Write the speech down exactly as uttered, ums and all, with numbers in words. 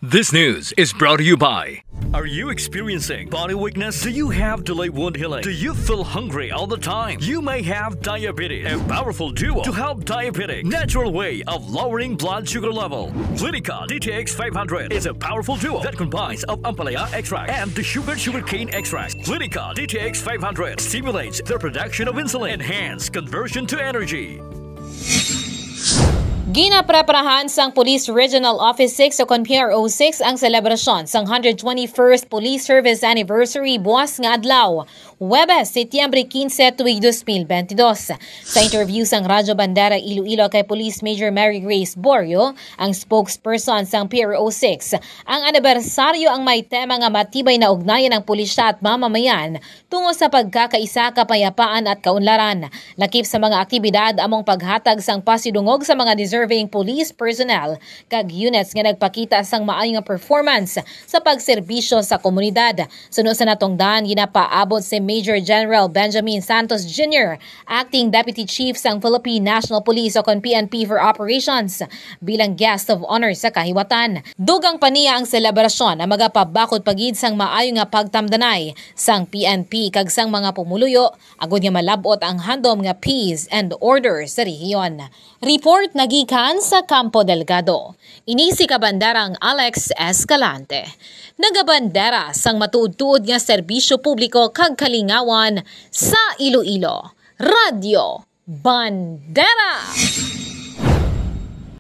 This news is brought to you by. Are you experiencing body weakness? Do you have delayed wound healing? Do you feel hungry all the time? You may have diabetes. A powerful duo to help diabetic natural way of lowering blood sugar level. Clinica D T X five hundred is a powerful duo that combines of ampalaya extract and the sugar sugarcane extract. Clinica D T X five hundred stimulates the production of insulin, enhance conversion to energy. Ginapreparahan sang Police Regional Office six o kon P R O six ang selebrasyon sang one hundred twenty-first Police Service Anniversary buwas nga adlaw, Huwebes, Setyembre quince, tuig dos mil bentidós. Sa interview sang Radyo Bandera Iloilo kay Police Major Mary Grace Borio, ang spokesperson sang P R O six, ang anibersaryo ang may tema nga matibay na ugnayan ang pulisya at mamamayan tungo sa pagkakaisa, kapayapaan at kaunlaran. Lakip sa mga aktibidad among paghatag sang pasidungog sa mga deserving police personnel kag units nga nagpakita sang maayo nga performance sa pagserbisyo sa komunidad. Suno sa natungdan, ginapaabot si Major General Benjamin Santos Junior, Acting Deputy Chief sang Philippine National Police o kon P N P for Operations, bilang guest of honor sa kahiwatan. Dugang pa niya ang selebrasyon ang magapabakod pa gid sang maayo nga pagtamdanay sang P N P kag sang mga pumuluyo, agud nga malab-ot ang handom nga peace and order sa rehiyon. Report nagikan sa Campo Delgado. Ini si Kabandarang Alex Escalante, nagabandera sang matuod-tuod nga serbisyo publiko kag kalingawan sa Iloilo. Radyo Bandera!